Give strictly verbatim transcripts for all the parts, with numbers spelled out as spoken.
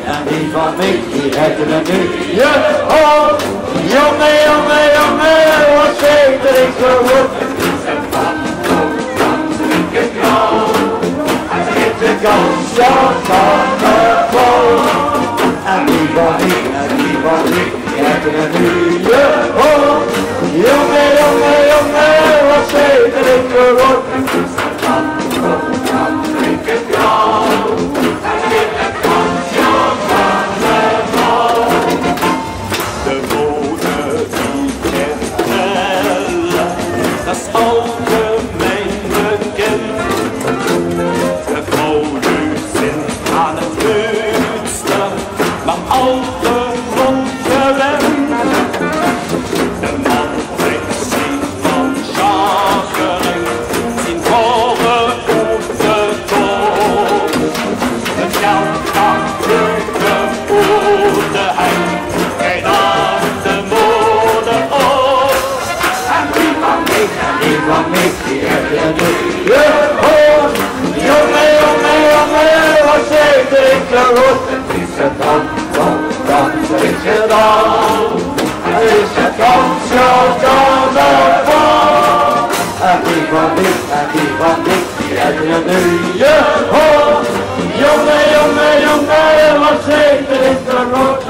En die van mich, die höbbe 't noe. Ja, ho! Jónge, jónge, jónge, wat zeen d'r good. De gans, ja, gans, eh, vol. En die van mich, en die van mich, die höbbe 't noe. Ja, ho! Jónge, jónge, jónge, wat zeen d'r good. De mode die kent tellen, dat is algemeen bekend. De vrouwluuj zeen aan 't huutste, maar al te vlot gewend. De man trekt zich van Sjaak zien vore oet de toon. Het geld dat vlucht hem oet de hand, hij nam de mode op. En die van mich, en die van mich, die höbbe 't noe. Ja, ho! Jónge, jónge, jónge, wat zeen d'r good. Is 't dan, dan, dan, is 't dan. Is 't dan, ja, dan, dan. En die van mich, en die van mich, die höbbe 't noe. Ja, ho! Jónge, jónge, jónge, wat zeen d'r good.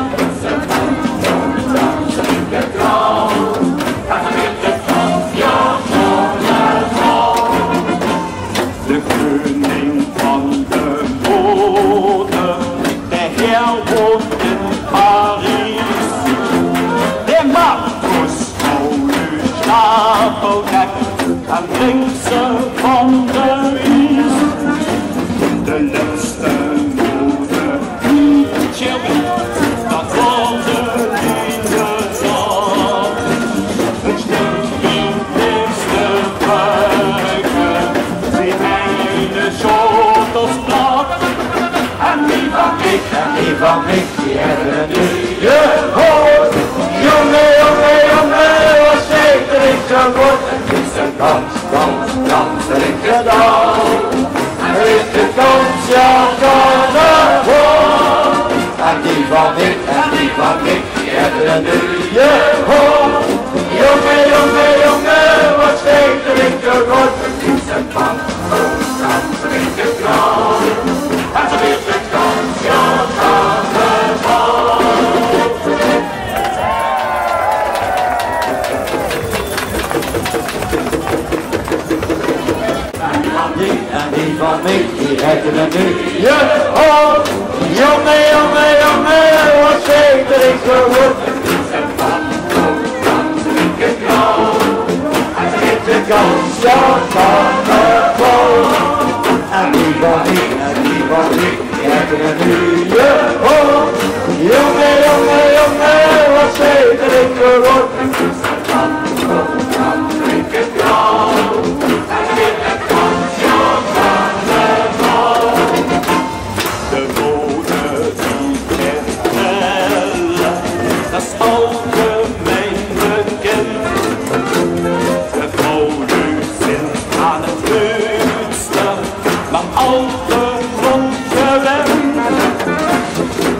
De keuning van de mode, de heer woont in Parijs. De man koos vrouwluuj stapelgek en drinkt ze van de ries. De leukste mode die je weet, dat worden die de zon. Het stuk in deze buiken, die ene schotels plat. En die van mich, en die van mich, die höbbe 't noe. Ja, ho! Jónge, jónge, jónge, wat zeen d'r good. Het is 'n dans, dans, dans, d'r gedaan. Het is de dans, ja, carnaval. En die van mich, en die van mich, die höbbe 't noe. Ja, ho! Jónge, jónge, jónge, wat zeen d'r good. Het is 'n dans, dans, dans, d'r gedaan. Het is de dans, ja, carnaval. En die van mich, die höbbe 't noe. Ja, ho! Jónge, jónge, jónge, wat zeen d'r good. De gans, ja, carnaval. En die van mich, en die van mich, die höbbe 't noe. Ja, ho! Jónge, jónge, jónge, wat zeen d'r good. De mode die kent tellen, dat is algemeen bekend. De vrouwluuj zeen aan 't huutste, maar al te vlot gewend.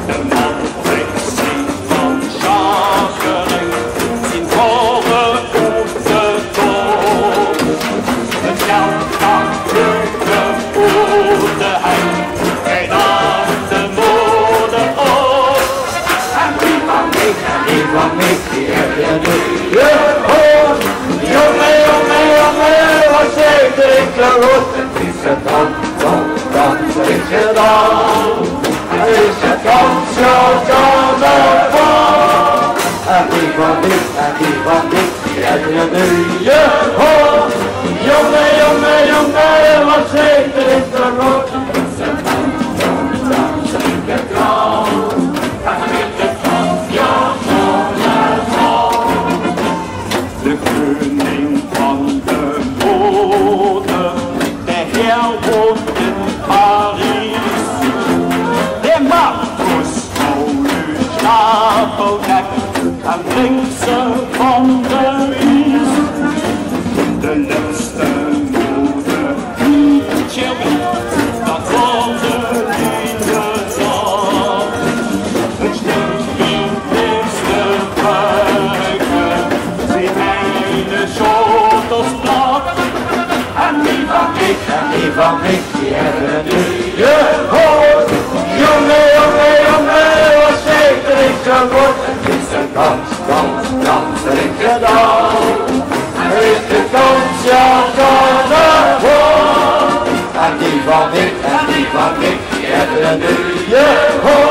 De man trekt zich van Sjaak zien vore oet de toon. Het geld dat vlucht hem oet de hand, hij nam de mode op. En die van mich, en die van mich, die höbbe 't noe. Ja, ho! Jónge, jónge, jónge, wat zeen d'r good. Het is 'n dans, dans, dans, d'r gedaan. Het is 'n dans, ja, carnaval. En die van mich, en die van mich, die höbbe 't noe. Ja, ho! Jónge, jónge, jónge, wat zeen d'r good. De keuning van de mode, de heer woont in Parijs. De Marcus Paulus Stapelgek en drinkt ze van de ries. De leukste mode die je weet, dat worden die de zon. Ja, ho,